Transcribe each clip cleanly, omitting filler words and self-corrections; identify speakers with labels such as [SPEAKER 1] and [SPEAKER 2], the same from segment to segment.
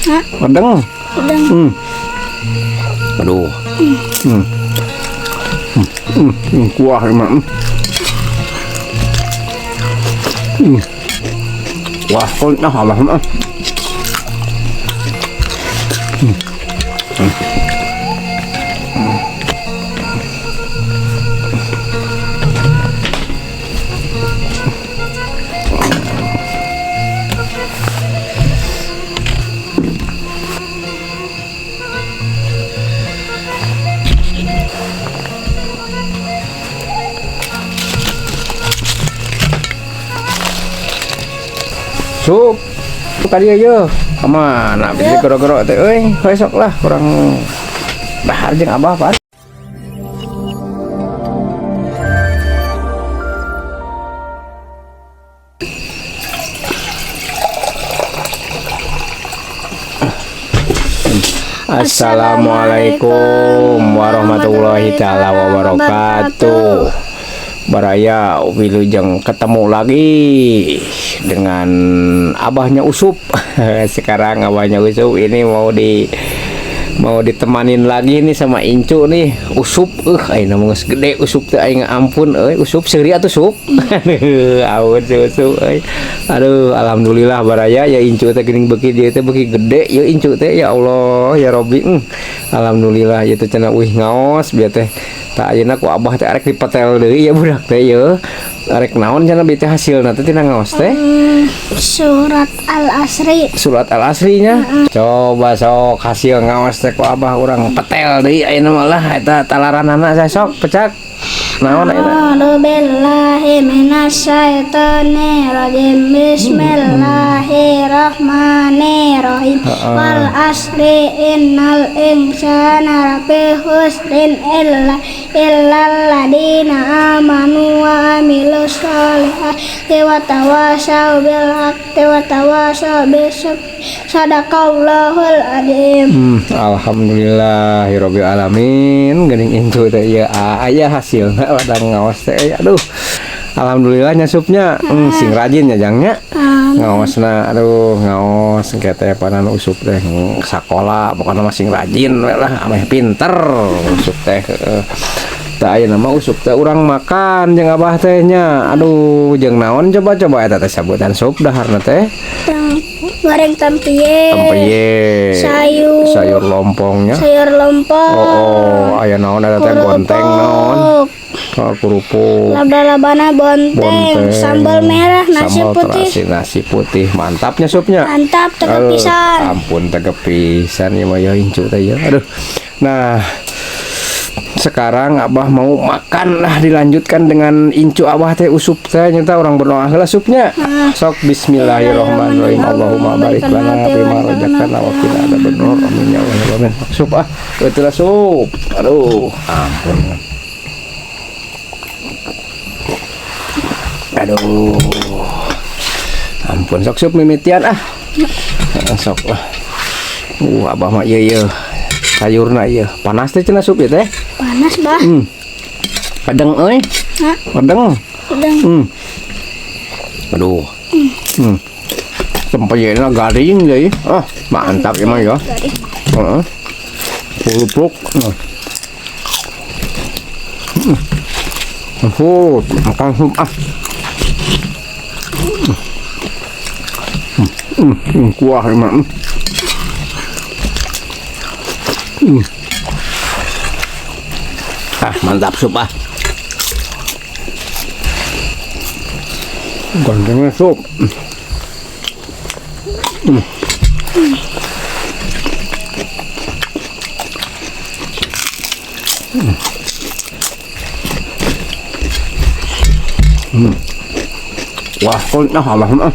[SPEAKER 1] Hah?
[SPEAKER 2] Pedeng.
[SPEAKER 1] Pedeng.
[SPEAKER 2] Aduh. Kuah emang. Wah, kok nah abah mah. Sup, ka dieu ye. Kemana? Bisa goro-goro teh euy. Besok lah kurang dahar jeung abah pan. Assalamualaikum warahmatullahi taala wabarakatuh. Baraya wilujeng ketemu lagi dengan abahnya Usup. Sekarang abahnya Usup ini mau ditemanin lagi nih sama Incu nih. Usup, aing mah geus gede Usup teh, aing ampun euy. Usup seuri atuh Sup. Aduh, ampun si Usup euy. Aduh, alhamdulillah baraya ya, Incu teh geuning beuki dieu teh beuki gede ya Incu teh, ya Allah ya Robbi. Alhamdulillah ieu teh cenah uih ngaos bieu teh. Tak ayeuna ku abah teh arek dipetel deui ya budak teh ye. Arek naon cenah bieu teh hasilna teh tina ngaos teh?
[SPEAKER 1] Surat Al-Asri.
[SPEAKER 2] Surat Al-Asri nya. Coba sok hasil ngaos teh ku abah urang petel deui ayeuna mah lah eta talaranana saya sok pecak. Naon ayeuna?
[SPEAKER 1] A'udzu billahi minasyaitonir rajim. Bismillahirrahmanirrahim. Wal asri innal insana lafi khusrin illa illal ladina amanu wa amilus solihati wa tawasaw bil haqqi wa tawasaw bis sabr. Sadaqallahul azim.
[SPEAKER 2] Alhamdulillahirabbil alamin. Geuning Incu teh ieu aya hasilna pada ngaos teh euy. Aduh. Alhamdulillah nya supnya. Sing rajin nya jangnya. Ngaosna aduh ngaos engke teh panan Usup teh sakola pokona mah sing rajin we lah ameh pinter Usup teh. Heeh. Tah ayeuna mah Usup teh urang makan jeung abah teh nya. Aduh, jeung naon coba-coba eta teh sabutan sup daharna teh?
[SPEAKER 1] Goreng tempie.
[SPEAKER 2] Tempie.
[SPEAKER 1] Sayur.
[SPEAKER 2] Sayur lompongnya.
[SPEAKER 1] Sayur lompong.
[SPEAKER 2] Oh, aya naon eta teh gonteng naon? Oh, kerupuk.
[SPEAKER 1] Laba-labana bonteng.
[SPEAKER 2] Bonteng.
[SPEAKER 1] Sambal merah, nasi
[SPEAKER 2] sambal
[SPEAKER 1] putih.
[SPEAKER 2] Terasi, nasi putih. Mantapnya supnya.
[SPEAKER 1] Mantap, tegep pisan.
[SPEAKER 2] Ampun tegep pisan ya mah ya Incu teh ya. Aduh. Nah, sekarang abah mau makan lah, dilanjutkan dengan Incu abah teh Usup teh nyata orang berdoa heula supnya. Sok bismillahirrahmanirrahim. Allahumma barik lana fima razaqtana wa qina adzabannar. Amin ya Allah amin. Sup ah, itulah sup. Aduh, ampun. Aduh. Ampun sok sup mimitian ah. Sok lah. Abah mah ieu ieu. Sayurna ieu. Panas teh cenah sup ieu teh.
[SPEAKER 1] Panas, Bah.
[SPEAKER 2] Pedeng euy.
[SPEAKER 1] Hah?
[SPEAKER 2] Pedeng.
[SPEAKER 1] Pedeng.
[SPEAKER 2] Aduh. Tempeyena garing deui. Ah, mantap ieu mah ya.
[SPEAKER 1] Garing.
[SPEAKER 2] Heeh. Kerupuk. Makan sup ah. Kuah emang. Ah, mantap sup ah. Gantengnya sup. Wah, kok nah abah mah.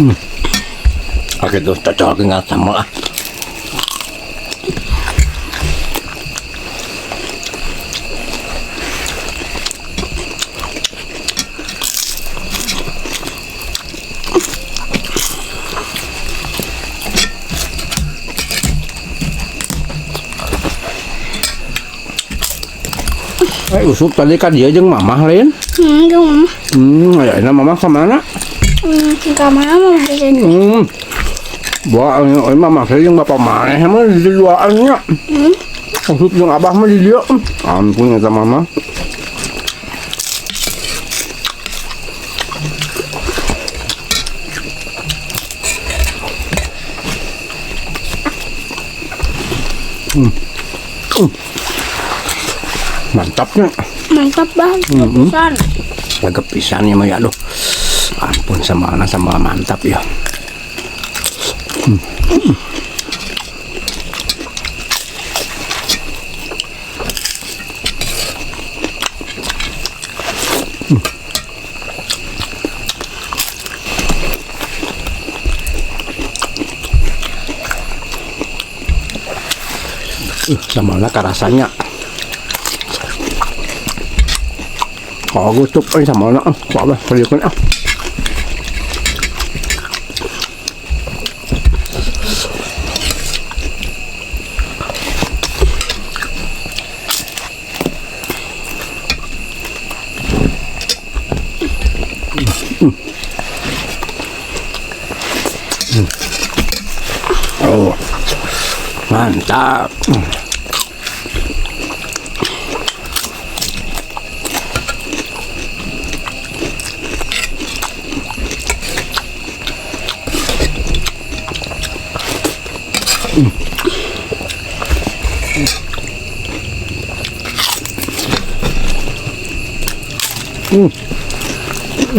[SPEAKER 2] Oke tuh, cocok dengan sambal ah. Usup tadi kan dia jeung mamah lain.
[SPEAKER 1] Jeung mamah.
[SPEAKER 2] Ayeuna mamah ka mana?
[SPEAKER 1] Ka mana mamah di sini?
[SPEAKER 2] Wah, ini mamah saya jeung bapak maneh mah di duaan nya. Usup jeung abah mah di dieu. Ampun eta mama. Mantapnya.
[SPEAKER 1] Mantap banget. Pisan.
[SPEAKER 2] Agak pisan ya, Maya. Aduh. Ampun sambalna sambal mantap ya. Sambalna karasanya. Oh, gustup sambalna. Wah, seriusan ah. Oh, mantap.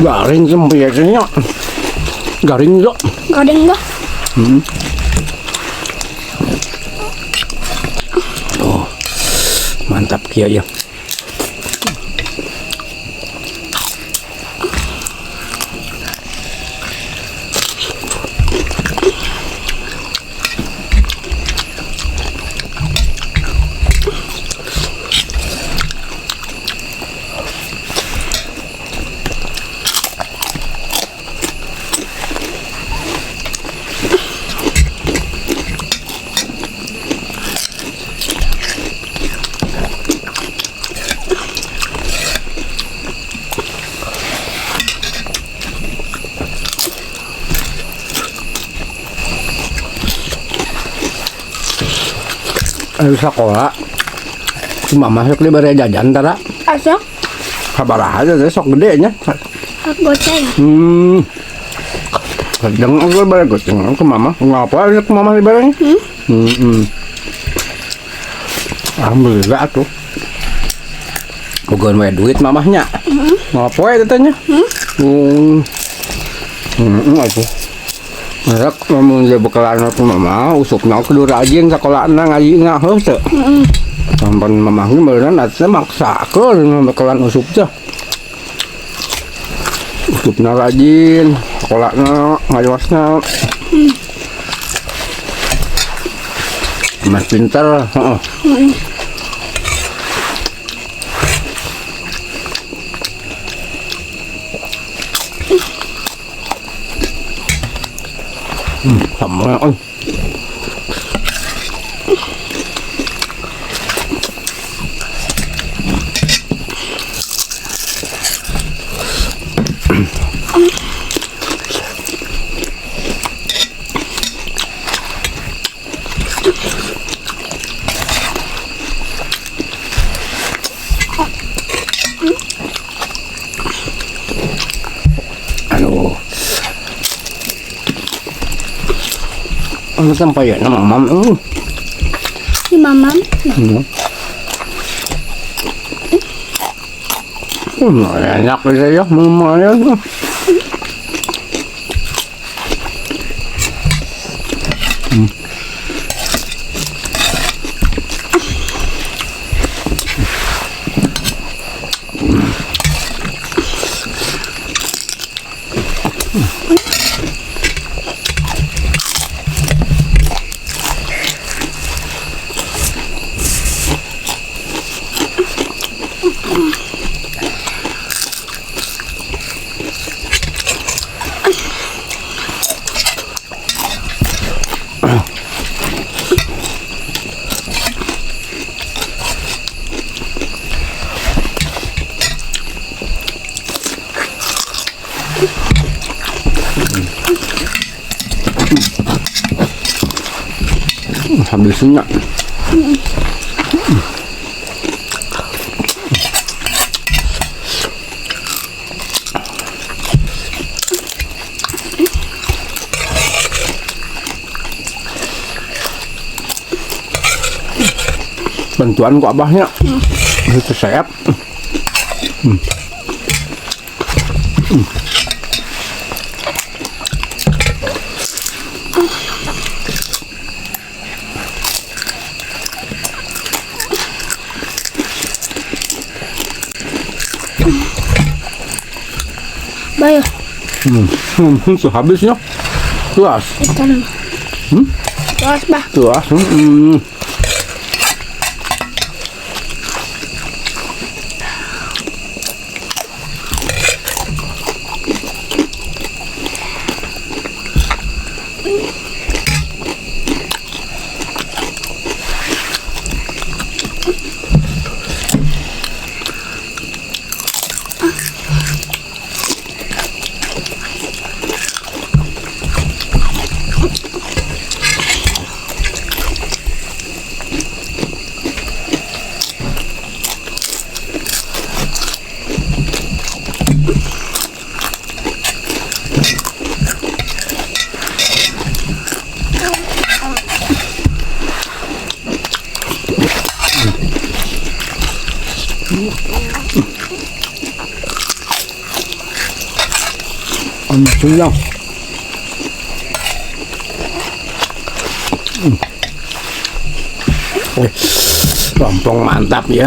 [SPEAKER 2] Garing sempitnya. Garing juga.
[SPEAKER 1] Garing enggak?
[SPEAKER 2] Oh, mantap kia ya. Ayo sekolah, si mama sok diberi jajan tara.
[SPEAKER 1] Asok?
[SPEAKER 2] Sabaraha aja teh sok gede nya.
[SPEAKER 1] Goceng.
[SPEAKER 2] Sedang aku beri goceng ke mama. Ngapa ke mama diberi? Alhamdulillah tuh. Bukan wae duit mamahnya. Ngapa ya tetehnya? Atuh. Rek lamun dia bekalan aku mama, usupna kudu rajin sakolana ngaji heuh teu. Sampan mamah ge meureun atuh maksakeun bekalan usup teh. Usupna rajin, sakolana ngayosna. Mas pinter, heeh. Sama on. Aduh. Ano sampai ya nama mam?
[SPEAKER 1] Di mamam.
[SPEAKER 2] Enak aja ya, lumayan. Habisnya. Bantuan kok abahnya. Itu sayap.
[SPEAKER 1] Bayo.
[SPEAKER 2] Tuh habisnya. Tuas.
[SPEAKER 1] Ikan. Tuas, Bah.
[SPEAKER 2] Tuas. Siang. Lompong mantap ya.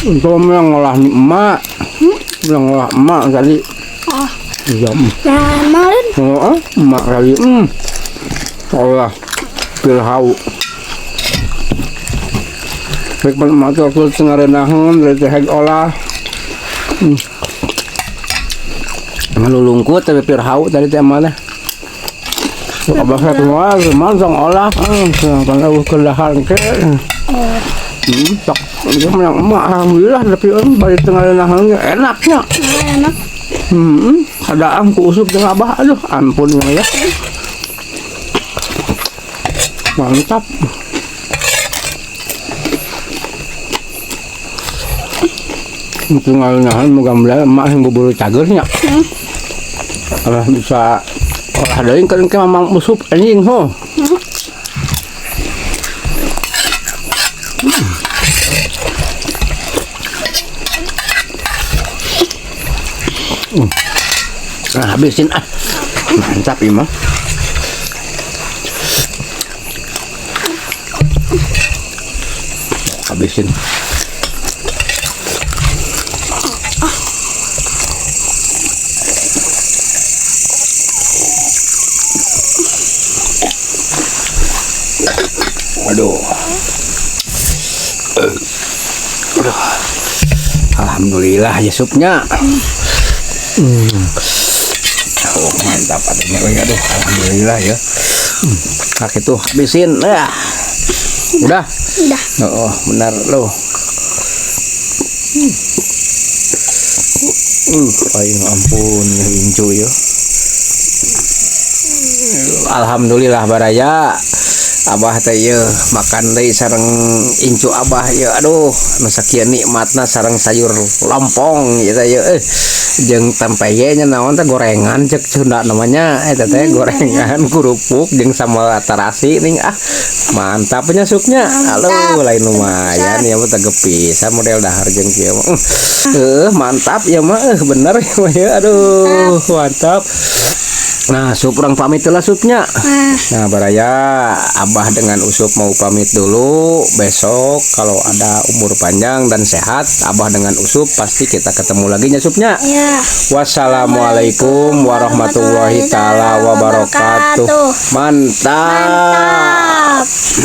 [SPEAKER 2] Itu yang ngolah emak. Yang ngolah emak tadi.
[SPEAKER 1] Oh.
[SPEAKER 2] Iya.
[SPEAKER 1] Nah,
[SPEAKER 2] oh, emak tadi. Olah pilhau. Baik emak tuh aku ngarenaheun dari teh olah. Ngalulungkut tapi pirhau tadi teh mana? Abah saya keluar, sang olah, kalau kedahar ke, tak, dia menang emak, alhamdulillah, tapi balik tengah nahannya enaknya,
[SPEAKER 1] enak,
[SPEAKER 2] ada ku usup dengan abah, aduh, ampun ya, mantap. Tinggal nahan moga-moga emak yang bubur cagernya, abah bisa. Olah deui kan ke mamang usup anjing ho. Nah, habisin ah. Mantap ieu mah. Habisin. Aduh. Aduh. Alhamdulillah ya supnya. Oh, mantap adanya. Aduh, alhamdulillah ya. Nah, itu habisin. Ah. Udah?
[SPEAKER 1] Udah.
[SPEAKER 2] Oh, benar loh. Ayo ampun ya incu ya. Alhamdulillah baraya. Abah teh ieu makan deui sareng incu abah ieu, aduh nu sakieu nikmatna sareng sayur lompong ieu teh ieu, jeung tempe ye nya naon teh gorengan cek Sunda namanya eta teh gorengan kerupuk jeung sambal terasi ning ah mantap nya supnya. Aduh lain lumayan ya mah teh pisan model dahar jeung kieu mah. Mantap ya mah, bener ya aduh mantap. Nah, sup orang pamit lah supnya. Nah, baraya Abah dengan Usup mau pamit dulu. Besok kalau ada umur panjang dan sehat, Abah dengan Usup pasti kita ketemu lagi nya supnya.
[SPEAKER 1] Ya.
[SPEAKER 2] Wassalamualaikum warahmatullahi taala wabarakatuh. Mantap.
[SPEAKER 1] Mantap.